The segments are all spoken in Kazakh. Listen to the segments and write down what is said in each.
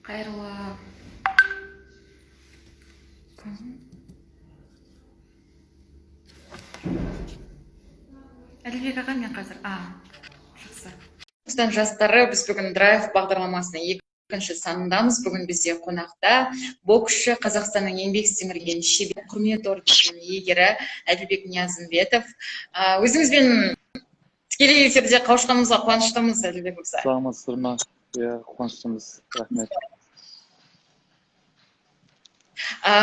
Қайырлы күн! Әділбек аға, мен қазір жақсы. Түркістан жастары, біз бүгін «Драйв» бағдарламасының екінші санындамыз. Бүгін бізде қонақта боксшы, Қазақстанның еңбек сіңірген шебері, Құрмет орденінің иегері Әділбек Ниязымбетов. Өзіңізбен тікелей эфирде қауышқанымызға қуаныштымыз, Әділбек мырза. Саламатсыздар ма? Иә, қуаныштымыз, рахмет.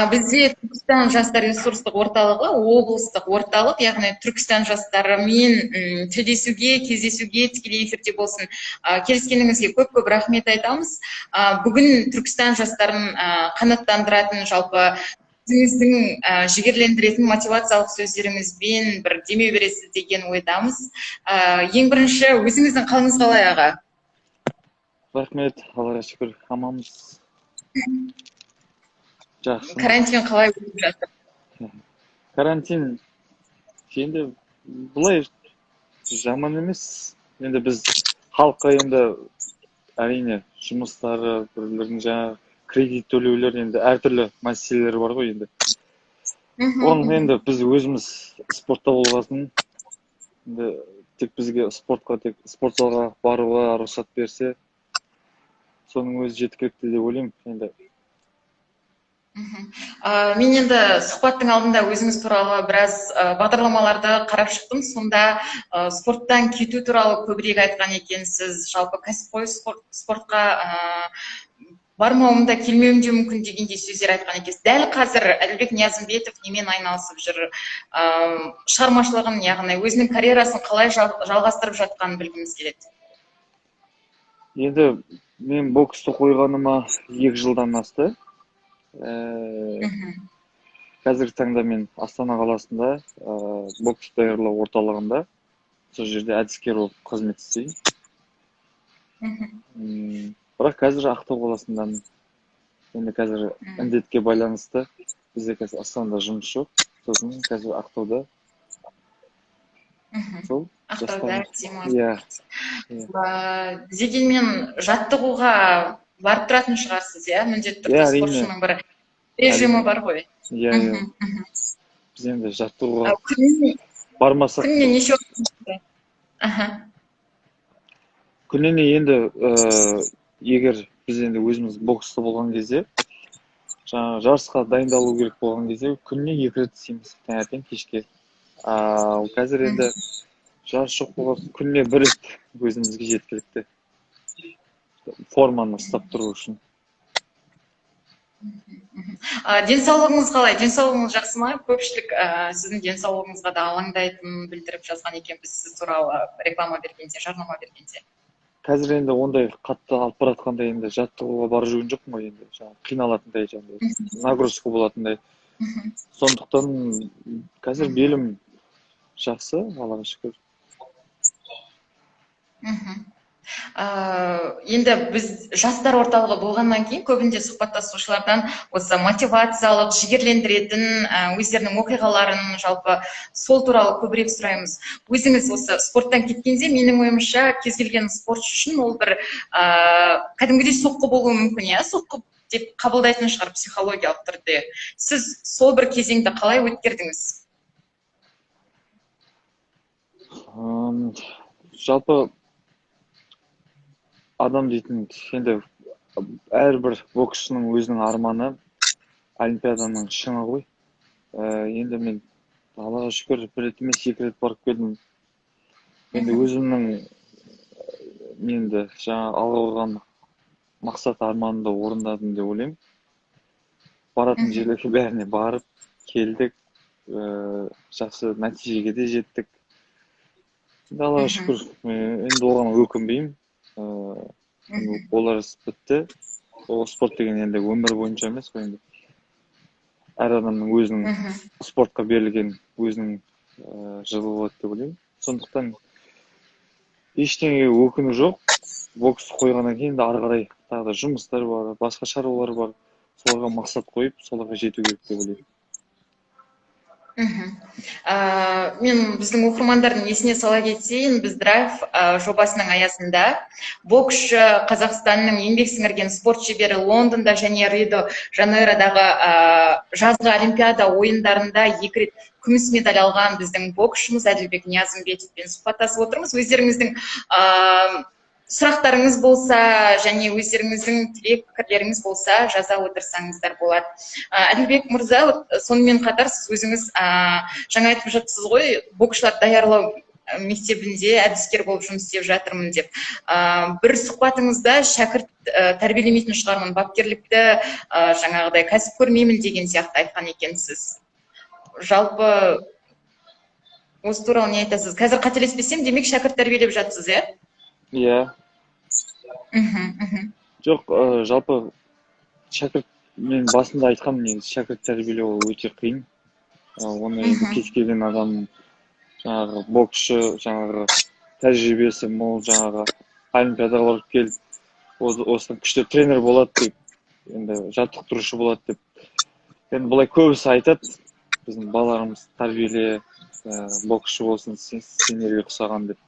Бізде Түркістан жастар ресурстық орталығы, облыстық орталық, яғни Түркістан жастарымен тілдесуге, кездесуге, тікелей эфирде болсын, келіскеніңізге көп көп рахмет айтамыз. Бүгін Түркістан жастарын қанаттандыратын, жалпы өзіңіздің жігерлендіретін мотивациялық сөздеріңізбен бір демеу бересіз деген ойдамыз. Ең бірінші, өзіңіздің қалыңыз қалай, аға? Рахмет, Аллаға шүкір, аманбыз, жақсы. Карантин қалай өтіп жатыр? Карантин енді былай жаман емес. Енді біз халыққа енді, әрине, жұмыстары, біреулердің жаңағы кредит төлеулер, енді әртүрлі мәселелер бар ғой енді. Оны енді біз өзіміз спортта болғасын, енді тек бізге спортқа, тек спорт залға баруға рұқсат берсе, соның өзі жеткілікті деп ойлаймын енді. Мен енді сұхбаттың алдында өзіңіз туралы біраз бағдарламаларды қарап шықтым. Сонда спорттан кету туралы көбірек айтқан екенсіз. Жалпы кәсіпқой спортқа бармауым да, келмеуім де мүмкін дегендей сөздер айтқан екенсіз. Дәл қазір Әділбек Ниязымбетов немен айналысып жүр? Шығармашылығын, яғни өзінің карьерасын қалай жалғастырып жатқанын білгіміз келеді. Енді мен боксты қойғаныма 2 жылдан асты. Қазіргі таңда мен Астана қаласында бокс даярлау орталығында, сол жерде әдіскер болып қызмет істеймін. Бірақ қазір Ақтау қаласындамын. Енді қазір індетке байланысты бізде қазір Астанада жұмыс жоқ, сосын қазір Ақтауда сол. Ақтауда демалыс. Иә. Дегенмен жаттығуға барып тұратын шығарсыз, иә, міндетті түрде? Иә, әрине. Спортшының бір режимі бар ғой. Иә, біз енді жаттығуға Күніне бармасақ күніне неше уақыт? Күніне енді егер біз енді өзіміз бокста болған кезде, жаңағы жарысқа дайындалу керек болған кезде, күніне екі рет істейміз: таңертең, кешке. Ал қазір енді жарыс жоқ болған соң, күніне бір рет өзімізге жеткілікті форманы ұстап тұру үшін. Денсаулығыңыз қалай? Денсаулығыңыз жақсы ма? Көпшілік сіздің денсаулығыңызға да алаңдайтынын білдіріп жазған екенбіз сіз туралы реклама бергенде, жарнама бергенде. Қазір енді ондай қатты алып бара жатқандай енді жаттығуға барып жүрген жоқпын ғой енді, жаңағы қиналатындай, жаңағыдай нагрузка болатындай. Сондықтан қазір белім жақсы, Аллаға шүкір. Енді біз жастар орталығы болғаннан кейін, көбінде сұхбаттасушылардан осы мотивациялық, жігерлендіретін өздерінің оқиғаларын, жалпы сол туралы көбірек сұраймыз. Өзіңіз осы спорттан кеткенде, менің ойымша, кез келген спортшы үшін ол бір кәдімгідей соққы болуы мүмкін, иә, соққы деп қабылдайтын шығар психологиялық түрде. Сіз сол бір кезеңді қалай өткердіңіз? Жалпы адам дейтін енді әрбір боксшының өзінің арманы олимпиаданың шыңы ғой. Енді мен, Аллаға шүкір, бір рет емес, екі рет барып келдім. Енді өзімнің енді жаңа алға қойған мақсат, арманымды орындадым деп ойлаймын. Баратын жерлерге бәріне барып келдік, жақсы нәтижеге де жеттік енді, Аллаға шүкір. Мен енді оған өкінбеймін. Олар іс бітті. Ол спорт деген енді өмір бойынша емес қой. Енді әр адамның өзінің спортқа берілген өзінің жылы болады деп ойлаймын. Сондықтан ештеңеге өкіну жоқ. Бокс қойғаннан кейін де ары қарай тағы да жұмыстар бар, басқа шаруалар бар, соларға мақсат қойып, соларға жету керек деп ойлаймын. Мен біздің оқырмандардың есіне сала кетейін, біз Драйв жобасының аясында боксшы, Қазақстанның еңбек сіңірген спорт шебері, Лондонда және Рио Жанейродағы жазғы олимпиада ойындарында 2 рет күміс медаль алған біздің боксшымыз Әділбек Ниязымбетовпен сұхбаттасып отырмыз. Өздеріңіздің сұрақтарыңыз болса және өздеріңіздің тілек пікірлеріңіз болса, жаза отырсаңыздар болады. Әділбек мырза, сонымен қатар сіз өзіңіз жаңа айтып жатсыз ғой, боксшылар даярлау мектебінде әдіскер болып жұмыс істеп жатырмын деп. Бір сұхбатыңызда шәкірт тәрбиелемейтін шығармын, бапкерлікті жаңағыдай кәсіп көрмеймін деген сияқты айтқан екенсіз. Жалпы осы туралы не айтасыз? Қазір қателеспесем, демек шәкірт тәрбиелеп жатсыз, иә? Иә. Жоқ, жалпы шәкірт, мен басында айтқанмын, негізі шәкірт тәрбиелеу ол өте қиын. Оны енді кез келген адам, жаңағы боксшы, жаңағы тәжірибесі мол, жаңағы олимпиадаға барып келіп, осыдан күшті тренер болады деп, енді жаттықтырушы болады деп. Енді былай көбісі айтады, біздің балаларымыз тәрбиеле, боксшы болсын, сендерге ұқсаған деп.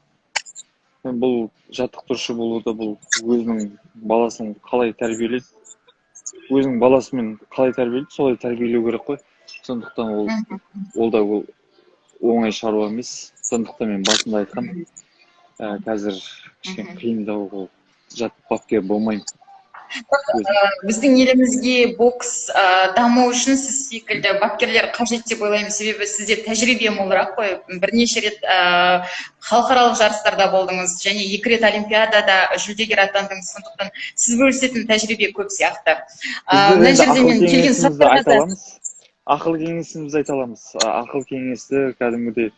Енді бұл жаттықтырушы болу да, бұл өзінің баласын қалай тәрбиелейді, өзінің баласымен қалай тәрбиелейді, солай тәрбиелеу керек қой. Сондықтан ол да ол оңай шаруа емес. Сондықтан мен басында айтқанмын, қазір кішкене қиындау, ол бапкер болмаймын. Біздің елімізге бокс даму үшін сіз секілді бапкерлер қажет деп ойлаймын. Себебі сізде тәжірибе молырақ қой. Бірнеше рет халықаралық жарыстарда болдыңыз және 2 рет олимпиадада жүлдегер атандыңыз. Сондықтан сіз бөлісетін тәжірибе көп сияқты. Біздер Мына енді жерде ақыл мен келген кеңесімізді сұрақтарға айта да аламыз. Ақыл кеңесімізді айта аламыз. Ақыл кеңесті кәдімгідей,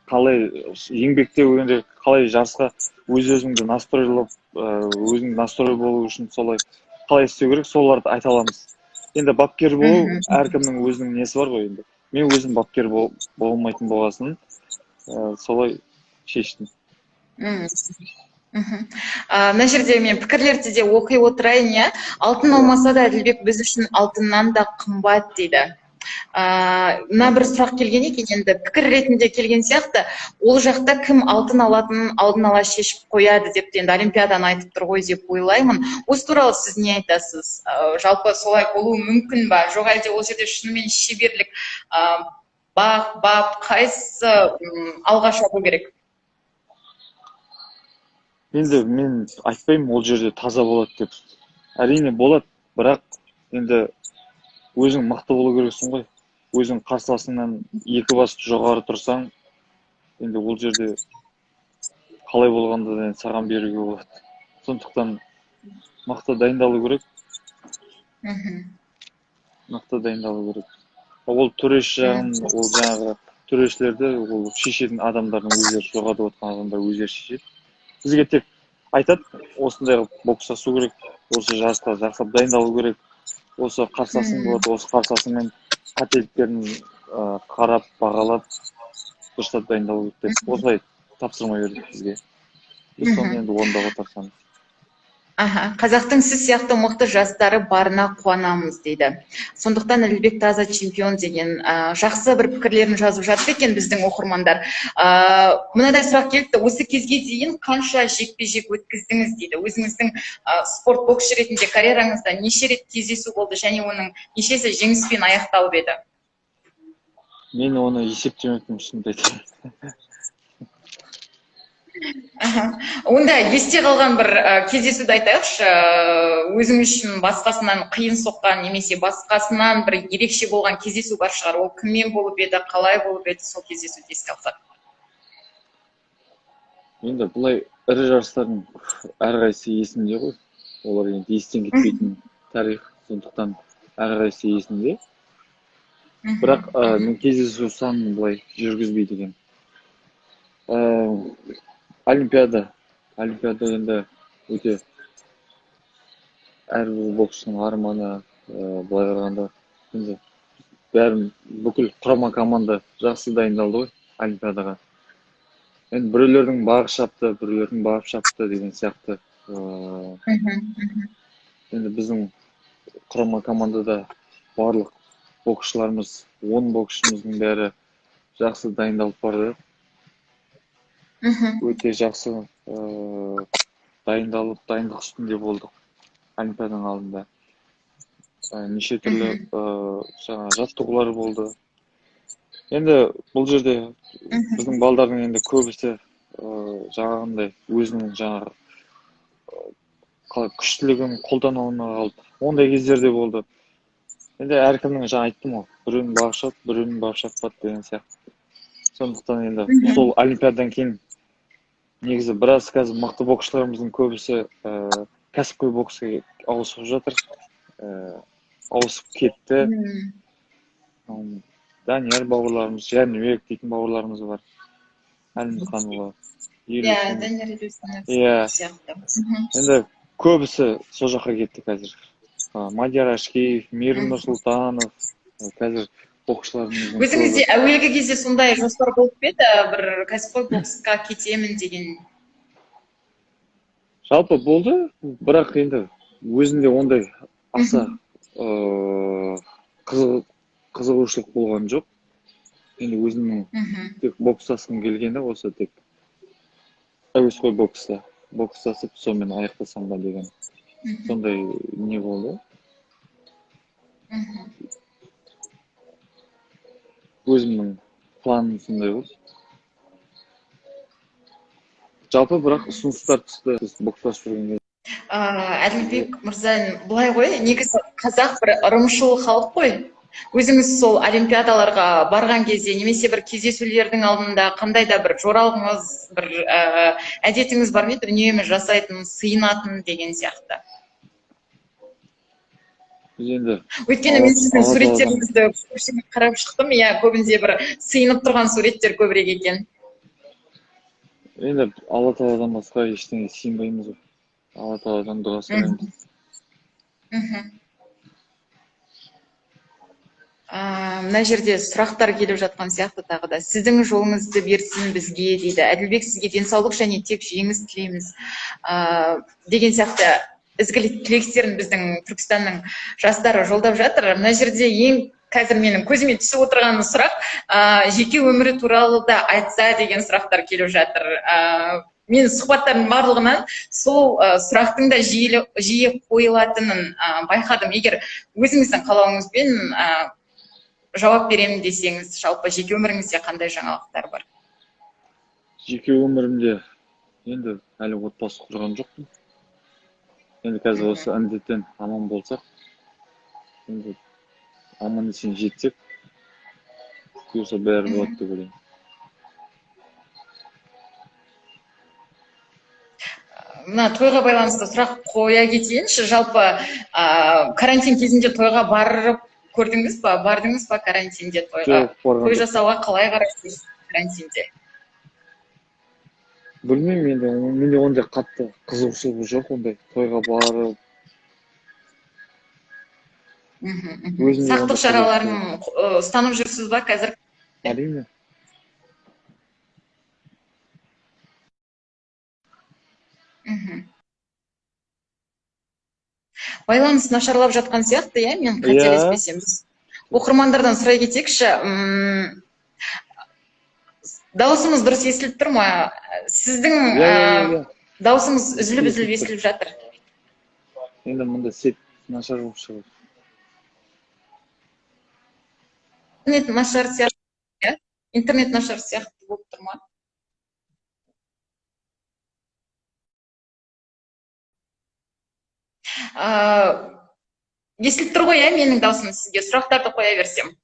қалай еңбектеу керек, қалай жарысқа өз өзіңді настройлап, өзің настрой болу үшін солай қалай істеу керек, соларды айта аламыз. Енді бапкер болу әркімнің өзінің несі бар ғой енді. Мен өзім бапкер болмайтын болғасын, солай шештім. Мына жерде мен пікірлерді де оқи отырайын, иә. Алтын алмаса да Әділбек біз үшін алтыннан да қымбат дейді. Мына бір сұрақ келген екен, енді пікір ретінде келген сияқты. Ол жақта кім алтын алатынын алдын ала шешіп қояды деп енді олимпиаданы айтып тұр ғой деп ойлаймын. Осы туралы сіз не айтасыз? Жалпы солай болуы мүмкін ба? Жоқ әлде ол жерде шынымен шеберлік, бақ, бап, қайсысы, алға шабу керек? Енді мен айтпаймын ол жерде таза болады деп. Әрине болады, бірақ енді өзің мықты болу керексің ғой. Өзің қарсыласыңнан 2 бас жоғары тұрсаң, енді ол жерде қалай болғанда да енді саған беруге болады. Сондықтан мықты дайындалу керек. Мықты дайындалу керек. Ол төреші жағын, ол жаңағы төрешілерді, ол шешетін адамдардың өздері, жоғарыда отырған адамдар өздері шешеді. Бізге тек айтады, осындай қылып бокстасу керек, осы жарысқа жақсылап дайындалу керек, осы қарсыласың болады, осы қарсыласыңмен қателіктерін, қарап, бағалап, дұрыстап дайындалу керек деп осылай тапсырма берді бізге. Біз соны енді орындауға тырысамыз. Қазақтың сіз сияқты мықты жастары барына қуанамыз дейді. Сондықтан Әділбек таза чемпион деген, жақсы бір пікірлерін жазып жатыр екен біздің оқырмандар. Мынадай сұрақ келіпті, осы кезге дейін қанша жекпе-жек өткіздіңіз дейді. Өзіңіздің, спорт боксшы ретінде карьераңызда неше рет кездесу болды және оның нешесі жеңіспен аяқталып еді? Мен оны есептемеппін, шынымды айтайын. Онда есте қалған бір кездесуді айтайықшы. Өзіңіз үшін басқасынан қиын соққан немесе басқасынан бір ерекше болған кездесу бар шығар. Ол кіммен болып еді, қалай болып еді, сол кездесуді еске алсақ. Енді былай ірі жарыстардың әрқайсысы есімде ғой. Олар енді естен кетпейтін тарих, сондықтан әрқайсысы есімде. Бірақ мен кездесу санын былай жүргізбейді екенмін. Олимпиада енді өте әрбір боксшының арманы, былай қарағанда енді бәрін бүкіл құрама команда жақсы дайындалды ғой олимпиадаға. Енді біреулердің бағы шапты, біреулердің бағы шапты деген сияқты. Енді біздің құрама командада барлық боксшыларымыз 10 боксшымыздың бәрі жақсы дайындалып барды. Өте жақсы дайындалып, дайындық үстінде болдық олимпиаданың алдында. Неше түрлі жаңа жаттығулар болды. Енді бұл жерде біздің балдардың енді көбісі жаңағындай өзінің жаңағы күштілігін қолдана алмай қалды. Ондай кездер де болды. Енді әркімнің, жаңа айттым ғой, біреуінің бағы шапты, біреуінің бағы шаппады деген сияқты. Сондықтан енді сол олимпиададан кейін негізі біраз қазір мықты боксшыларымыздың көбісі кәсіпқой боксқа ауысып жатыр, ауысып кетті. Данияр бауырларымыз, Жәнібек дейтін бауырларымыз бар, Әлімханұлы. Иә, Данияр Елеусінов сияқты. Енді көбісі сол жаққа кетті қазір. Мадияр Ашкеев, Мейірім Нұрсұлтанов, қазір боксшыларымыздың Өзіңізде әуелгі кезде сондай жоспар болып па еді, бір кәсіпқой боксқа кетемін деген? Жалпы болды, бірақ енді өзімде ондай аса қызығушылық болған жоқ. Енді өзімнің тек бокстасқым келгені осы, тек әуесқой бокста бокстасып, сонымен аяқтасам ба деген сондай не болды. Өзімнің планым сондай болды. Жалпы бірақ ұсыныстар түсті біз бокстасып жүрген кезде. Әділбек мырза, былай ғой, негізі қазақ бір ырымшыл халық қой. Өзіңіз сол олимпиадаларға барған кезде немесе бір кездесулердің алдында қандай да бір жоралғыңыз, бір әдетіңіз бар ма еді, үнемі жасайтын, сыйынатын деген сияқты? Енді Өйткені мен сіздің суреттеріңізді көпшілік қарап шықтым, иә, көбінде бір сыйынып тұрған суреттер көбірек екен. Енді Алла тағаладан басқа ештеңе сыйынбаймыз ғой. Алла тағаладан дұға сұраймыз. Мына жерде сұрақтар келіп жатқан сияқты тағы да. Сіздің жолыңызды берсін бізге дейді. Әділбек, сізге денсаулық және тек жеңіс тілейміз. Деген сияқты ізгілік тілектерін біздің Түркістанның жастары жолдап жатыр. Мына жерде ең қазір менің көзіме түсіп отырған сұрақ, жеке өмірі туралы да айтса деген сұрақтар келіп жатыр. Мен сұхбаттардың барлығынан сол сұрақтың да жиі қойылатынын байқадым. Егер өзіңіздің қалауыңызбен жауап беремін десеңіз, жалпы жеке өміріңізде қандай жаңалықтар бар? Жеке өмірімде енді әлі отбасы құрған жоқпын. Енді қазір осы індеттен аман болсақ, енді аман есен жетсек, бұйырса бәрі болады деп ойлаймын. Мына тойға байланысты сұрақ қоя кетейінші. Жалпы, карантин кезінде тойға барып көрдіңіз ба? Бардыңыз ба карантинде тойға? Жоқ, барған Той жоқпын. жасауға қалай қарайсыз карантинде? Білмеймін енді, менде ондай қатты қызығушылық жоқ ондай тойға барып. Өзімде Сақтық ондай шараларын қызығушылық ұстанып жүрсіз ба қазір? Әрине. Байланыс нашарлап жатқан сияқты, иә, мен қателеспесем. Біз оқырмандардан сұрай кетейікші. Дауысымыз дұрыс естіліп тұр ма? Сіздің, даусыңыз үзіліп-үзіліп Естіліп естіліп тұр. жатыр. Енді мұнда сет нашар болып шығады. Интернет нашар сияқты, иә? Интернет нашар сияқты болып тұр ма? Естіліп тұр ғой, иә, менің даусым сізге? Сұрақтарды қоя берсем.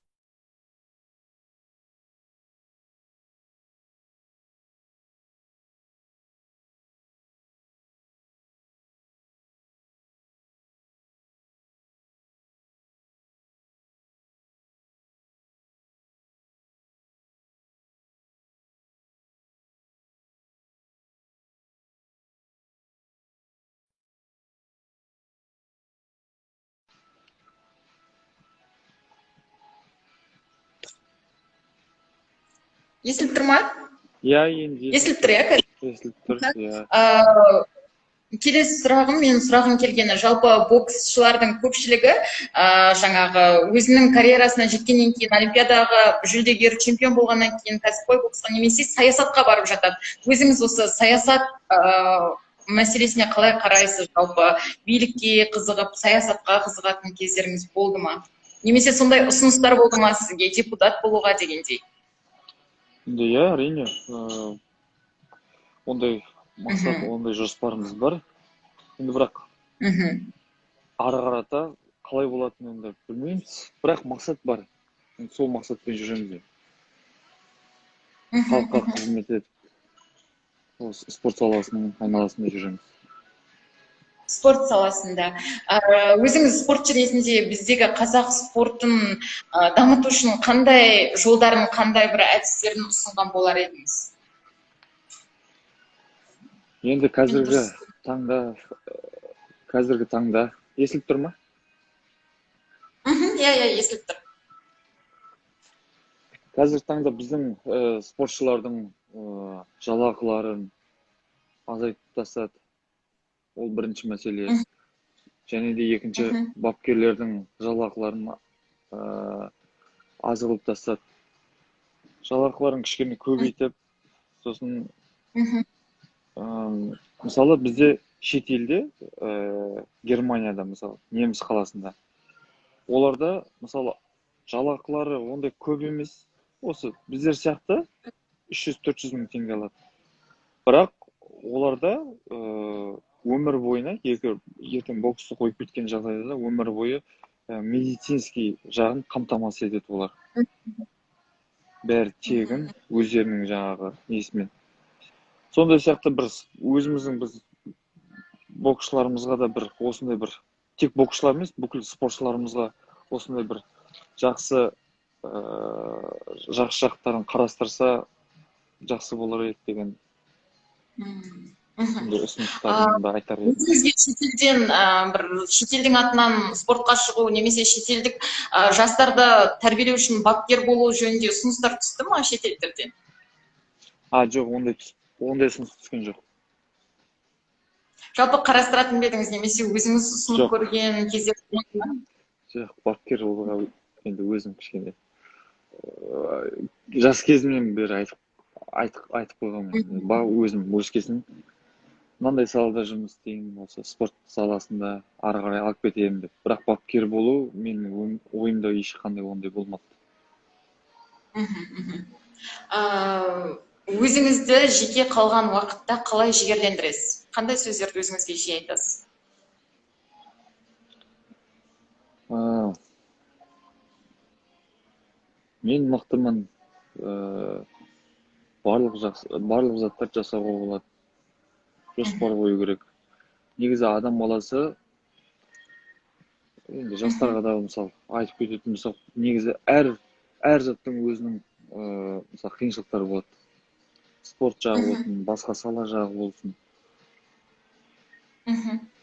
Естіліп тұр ма? Иә, енді Естіліп тұр, иә, қазір? Естіліп тұр, иә. Келесі сұрағым, менің сұрағым келгені, жалпы боксшылардың көпшілігі жаңағы өзінің карьерасына жеткеннен кейін, олимпиадаға жүлдегер, чемпион болғаннан кейін кәсіпқой боксқа немесе саясатқа барып жатады. Өзіңіз осы саясат мәселесіне қалай қарайсыз? Жалпы билікке қызығып, саясатқа қызығатын кездеріңіз болды ма? Немесе сондай ұсыныстар болды ма сізге, депутат болуға дегендей? Енді иә, әрине, ондай мақсат, ондай жоспарымыз бар. Енді бірақ ары қарата қалай болатынын енді білмейміз. Бірақ мақсат бар. Енді сол мақсатпен жүреміз. Халыққа қызмет етіп, осы спорт саласының айналасында жүреміз. Спорт саласында. Өзіңіз спортшы ретінде біздегі қазақ спортын дамыту үшін қандай жолдарын, қандай бір әдістерін ұсынған болар едіңіз? Енді қазіргі таңда естіліп тұр ма? Иә, естіліп тұр. Қазіргі таңда біздің спортшылардың жалақыларын азайтып тастады. Ол бірінші мәселе. Және де екінші, бапкерлердің жалақыларын аз қылып тастады. Жалақыларын кішкене көбейтіп, сосын мысалы, бізде шетелде, Германияда, мысалы, неміс қаласында, оларда, мысалы, жалақылары ондай көп емес, осы біздер сияқты 300-400 мың теңге алады. Бірақ оларда өмір бойына, ертең боксты қойып кеткен жағдайда да өмір бойы медицинский жағын қамтамасыз етеді олар. Бәрі тегін, өздерінің жаңағы несімен. Сондай сияқты бір өзіміздің біз боксшыларымызға да бір осындай бір, тек боксшылар емес, бүкіл спортшыларымызға осындай бір жақсы жақтарын қарастырса, жақсы болар еді деген сондай ұсыныстарымды айтар едім. Өзіңізге шетелден, бір шетелдің атынан спортқа шығу немесе шетелдік жастарды тәрбиелеу үшін бапкер болу жөнінде ұсыныстар түсті ма шетелдерден? Жоқ, ондай ұсыныс түскен жоқ. Жалпы қарастыратын ба едіңіз немесе өзіңіз ұсынып Жоқ. көрген кездер болды ма? Жоқ, бапкер болуға енді өзім кішкене жас кезімнен бері айтып қойғанмын. Өзім өскесін мынандай салада жұмыс істеймін, осы спорт саласында ары қарай алып кетемін деп. Бірақ бапкер болу менің ойымда ешқандай ондай болмады. Өзіңізді жеке қалған уақытта қалай жігерлендіресіз? Қандай сөздерді өзіңізге жиі айтасыз? Мен мықтымын. Барлық жақсы, барлық заттарды жасауға болады. Жоспар қою керек. Негізі адам баласы, енді жастарға да мысалы айтып кететін болсақ, негізі әр заттың өзінің, мысалы, қиыншылықтары болады. Спорт жағы болсын, басқа сала жағы болсын.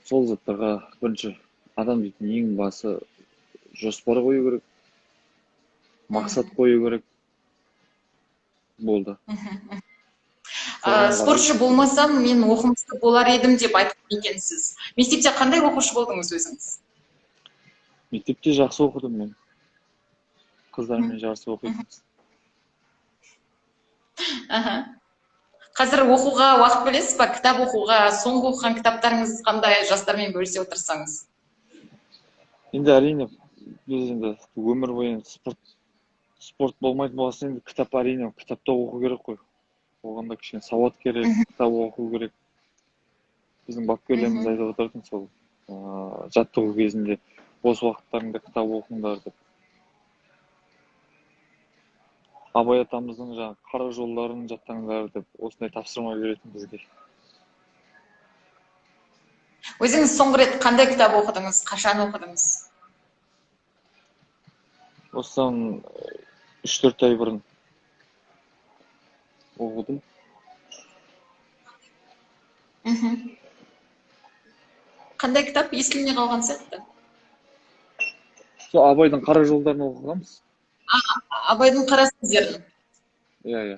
Сол заттарға бірінші адам дейтін ең басы жоспар қою керек, мақсат қою керек. Болды. Спортшы болмасам, мен оқымысты болар едім деп айтқан екенсіз. Мектепте қандай оқушы болдыңыз өзіңіз? Мектепте жақсы оқыдым мен. Қыздармен жарысып оқитынбыз. Қазір оқуға уақыт бөлесіз ба? Кітап оқуға, соңғы оқыған кітаптарыңыз қандай, жастармен бөлісе отырсаңыз? Енді әрине, біз енді өмір бойы енді спорт болмайтын болғасын, енді кітап, әрине, кітапта оқу керек қой. Оған да кішкене сауат керек, кітап оқу керек. Біздің бапкерлеріміз айтып отыратын сол, жаттығу кезінде бос уақыттарыңда кітап оқыңдар деп. Абай атамыздың жаңағы қара жолдарын жаттаңдар деп осындай тапсырма беретін бізге. Өзіңіз соңғы рет қандай кітап оқыдыңыз, қашан оқыдыңыз? Осыдан үш-төрт ай бұрын оқыдым. Қандай кітап естілмей қалған сияқты? Сол Абайдың қара жолдарын оқығанбыз. Абайдың қара сөздерін. Иә, иә.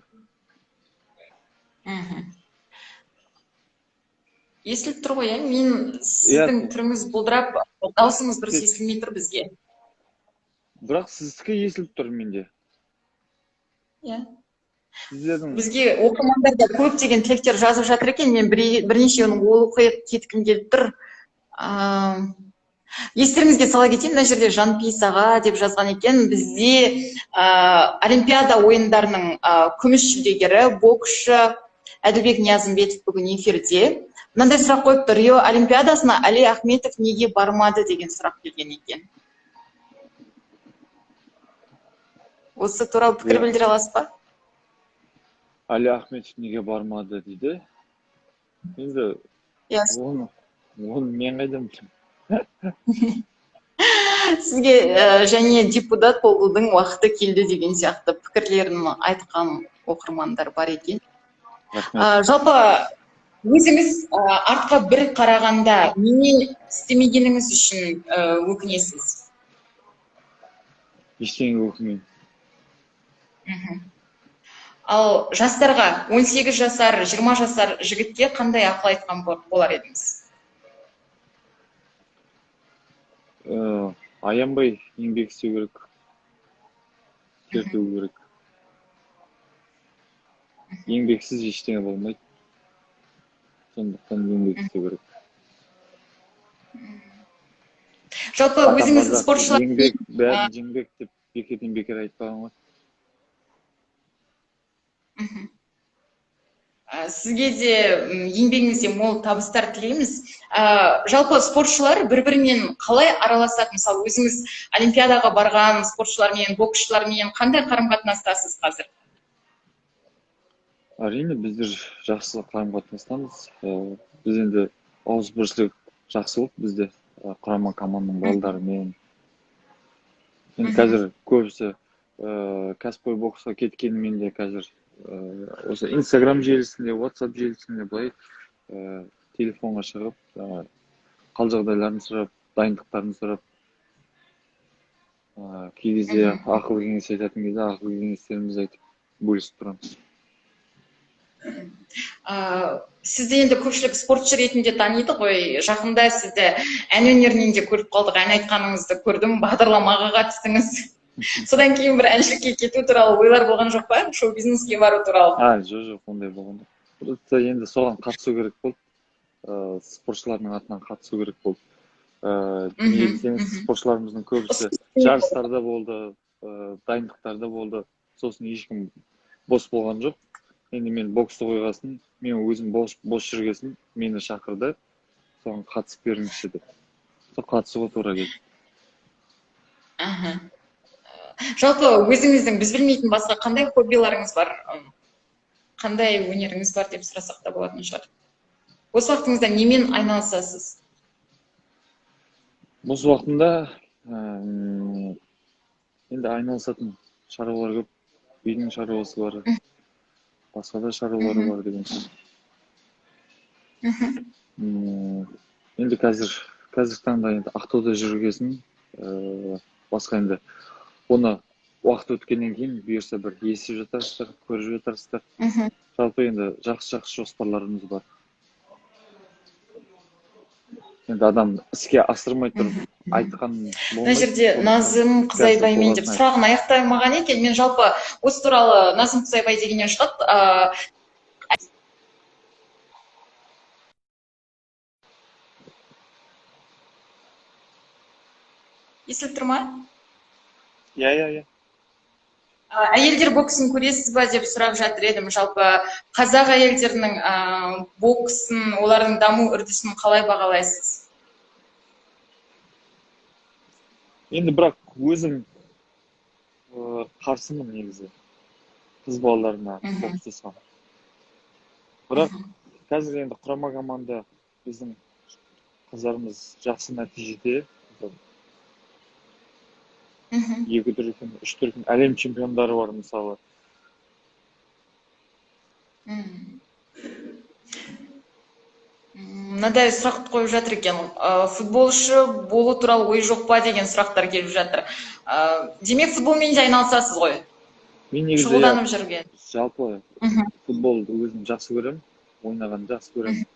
Естіліп тұр ғой, иә? Мен сіздің түріңіз бұлдырап, дауысыңыз дұрыс естілмей тұр бізге. Бірақ сіздікі естіліп тұр менде. Иә. Сіздердің Бізге оқырмандар да көптеген тілектер жазып жатыр екен. Мен бірнешеуін оқи кеткім келіп тұр. Естеріңізге сала кетейін, мына жерде Жанпейіс аға деп жазған екен. Бізде Олимпиада ойындарының күміс жүлдегері, боксшы Әділбек Ниязымбетов бүгін эфирде. Мынандай сұрақ қойыпты: Рио Олимпиадасына Әли Ахметов неге бармады деген сұрақ келген екен. Осы туралы пікір білдіре аласыз ба? Әли Ахметов неге бармады дейді. Енді оны мен қайдан білемін? Сізге және депутат болудың уақыты келді деген сияқты пікірлерін айтқан оқырмандар бар екен. Рахмет. Жалпы өзіңіз артқа бір қарағанда не істемегеніңіз үшін өкінесіз? Ештеңеге өкінбеймін. Ал жастарға, 18 жасар, 20 жасар жігітке қандай ақыл айтқан болар едіңіз? Аянбай еңбек істеу керек, тер төгу керек. Еңбексіз ештеңе болмайды. Сондықтан еңбек істеу керек. Жалпы өзіңіз спортшылар еңбек, бәрін жеңбек деп бекерден бекер айтпаған ғой. Сізге де еңбегіңізде мол табыстар тілейміз. Жалпы спортшылар бір-бірімен қалай араласады? Мысалы, өзіңіз олимпиадаға барған спортшылармен, боксшылармен қандай қарым-қатынастасыз қазір? Әрине, біздер жақсы қарым-қатынастамыз. Біз енді ауызбіршілік жақсы болды бізде, құрама команданың балдарымен. Енді қазір көбісі кәсіпқой боксқа кеткенімен де қазір осы Инстаграм желісінде, WhatsApp желісінде былай телефонға шығып, қал жағдайларын сұрап, дайындықтарын сұрап, кей кезде ақыл кеңес айтатын кезде ақыл кеңестерімізді айтып бөлісіп тұрамыз. Сізді енді көпшілік спортшы ретінде таниды ғой. Жақында сізді ән өнерінен де көріп қалдық, ән айтқаныңызды көрдім, бағдарламаға қатыстыңыз. Содан кейін бір әншілікке кету туралы ойлар болған жоқ па? Шоу-бизнеске бару туралы? Жоқ, ондай болған жоқ. Просто енді соған қатысу керек болды. Спортшылардың атынан қатысу керек болды. Неге десеңіз, спортшыларымыздың көбісі жарыстарда болды, дайындықтарда болды. Сосын ешкім бос болған жоқ. Енді мен боксты қойғасын, мен өзім бос жүргесін, мені шақырды. Соған қатысып беріңізші деп. Сол қатысуға тура келді. Жалпы өзіңіздің біз білмейтін басқа қандай хоббиларыңыз бар? Қандай өнеріңіз бар деп сұрасақ та болатын шығар. Бос уақытыңызда немен айналысасыз? Бос уақытымда енді айналысатын шаруалар көп. Үйдің шаруасы бар, басқа да шаруалар бар деген сөз. Енді қазіргі таңда енді Ақтауда жүргесін, басқа енді оны уақыт өткеннен кейін бұйырса бір естіп жатарсыздар, көріп жатарсыздар. Жалпы енді жақсы-жақсы жоспарларымыз бар. Енді адам іске асырмай тұрып айтқан болмайды. Мына жерде Назым Қызайбаймен деп сұрағын аяқтамаған екен. Мен жалпы осы туралы Назым Қызайбай дегеннен шығады. Естіліп тұр ма? Иә, иә, иә. Әйелдер боксын көресіз ба деп сұрап жатыр едім. Жалпы қазақ әйелдерінің боксын, олардың даму үрдісін қалай бағалайсыз? Енді бірақ өзім қарсымын негізі қыз балаларына бокс жасауға. Бірақ қазір енді құрама команда біздің қыздарымыз жақсы нәтижеде. 2 дүркін, 3 дүркін әлем чемпиондары бар мысалы. Мынадай сұрақ қойып жатыр екен. Футболшы болу туралы ой жоқ па деген сұрақтар келіп жатыр. Демек, футболмен де айналысасыз ғой? Мен негізі шұғылданып жүрген. Жалпы футболды өзім жақсы көремін, ойнағанды жақсы көремін.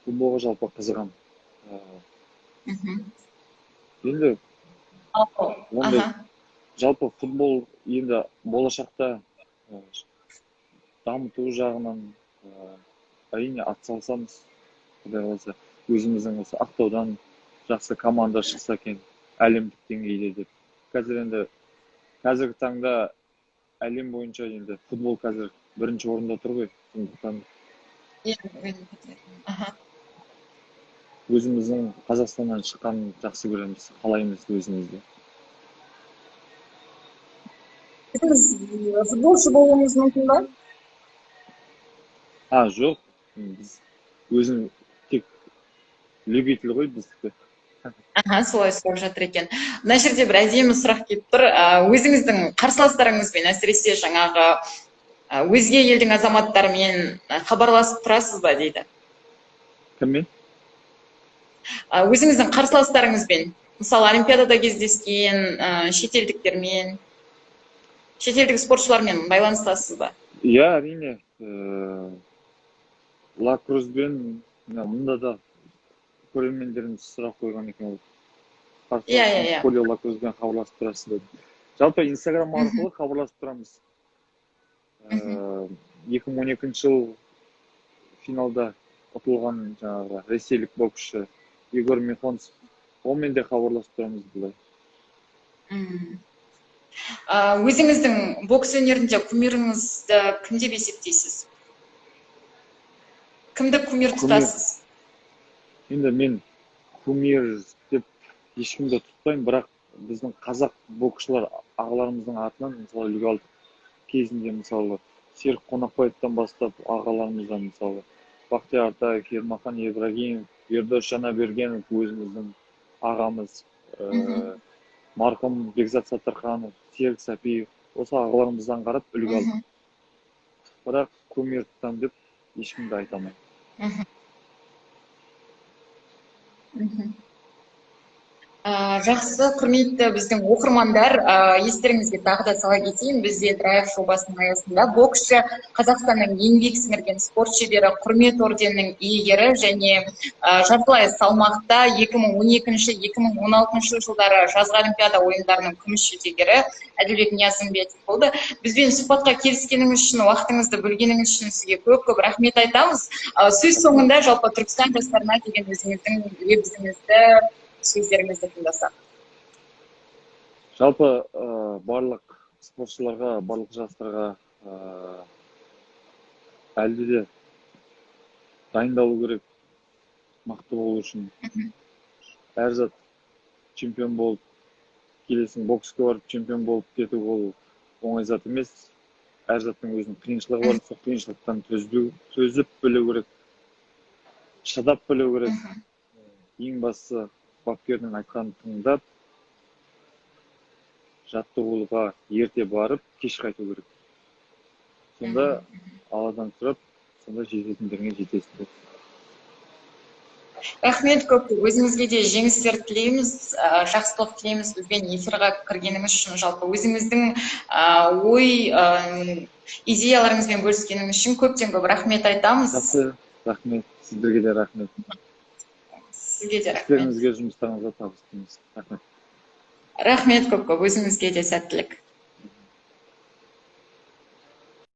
Футболға жалпы қызығамын. Енді ондай жалпы футбол енді болашақта дамыту жағынан әрине атсалысамыз. Құдай қаласа, өзіміздің осы Ақтаудан жақсы команда шықса екен әлемдік деңгейде деп. Қазір енді қазіргі таңда әлем бойынша енді футбол қазір бірінші орында тұр ғой, сондықтан өзіміздің Қазақстаннан шыққанын жақсы көреміз, қалаймыз өзімізді. Сіз футболшы болуыңыз мүмкін ба? Жоқ, біз өзім тек любитель ғой біздікі. Солай сұрап жатыр екен. Мына жерде бір әдемі сұрақ келіп тұр. Өзіңіздің қарсыластарыңызбен, әсіресе жаңағы өзге елдің азаматтарымен хабарласып тұрасыз ба дейді? Кіммен? Өзіңіздің қарсыластарыңызбен, мысалы, олимпиадада кездескен шетелдіктермен, шетелдік спортшылармен байланыстасыз ба? Иә, әрине. Лакрузбен мында да көрермендеріміз сұрақ қойған екен. Иә. Хулио Лакрузбен хабарласып тұрасыз деді. Жалпы Инстаграм арқылы хабарласып тұрамыз. 2012 жыл финалда ұтылған жаңағы ресейлік боксшы Егор Михонцев, онымен де хабарласып тұрамыз бұлай. Өзіңіздің бокс өнерінде кумиріңізді кім деп есептейсіз? Кімді кумир тұтасыз? Енді мен кумир деп ешкімді тұтпаймын, бірақ біздің қазақ боксшылар ағаларымыздың атынан мысалы үлгі алдық. Кезінде мысалы Серік Қонақбаевтан бастап ағаларымыздан мысалы Бақтияр Артаев, Ермахан Ибрагимов, Ердос Жанабергенов өзіміздің ағамыз, марқұм Бекзат Саттарханов, Серік Сәпиев, осы ағаларымыздан қарап үлгі алдық. Бірақ кумир тұтамын деп ешкімді айта алмаймын. Жақсы, құрметті біздің оқырмандар, естеріңізге тағы да сала кетейін, бізде Драйв жобасының аясында боксшы, Қазақстанның еңбек сіңірген спорт шебері, құрмет орденінің иегері және жартылай салмақта 2012-2016 жылдары жазғы олимпиада ойындарының күміс жүлдегері Әділбек Ниязымбетов болды. Бізбен сұхбатқа келіскеніңіз үшін, уақытыңызды бөлгеніңіз үшін сізге көп-көп рахмет айтамыз. Сөз соңында жалпы Түркістан жастарына деген өзіңіздің лебізіңізді, сөздеріңізді тыңдасақ. Жалпы барлық спортшыларға, барлық жастарға әлде де дайындалу керек, мықты болу үшін. Әр зат чемпион болып келесің, боксқа барып чемпион болып кету ол оңай зат емес. Әр заттың өзінің қиыншылығы бар, сол қиыншылықтан төзіп білу керек, шыдап білу керек. Ең бастысы бапкердің айтқанын тыңдап, жаттығуға ерте барып, кеш қайту керек. Сонда Алладан сұрап, сонда жететіндеріңе жетесіздер. Рахмет көп. Өзіңізге де жеңістер тілейміз, жақсылық тілейміз. Бізбен эфирға кіргеніңіз үшін, жалпы өзіңіздің ой, идеяларыңызбен бөліскеніңіз үшін көптен көп рахмет айтамыз. Жақсы, рахмет. Сіздерге де рахмет. Сізге де рахмет. Істеріңізге, жұмыстарыңызға табыс тілейміз. Рахмет. Рахмет көп-көп. Өзіңізге де сәттілік.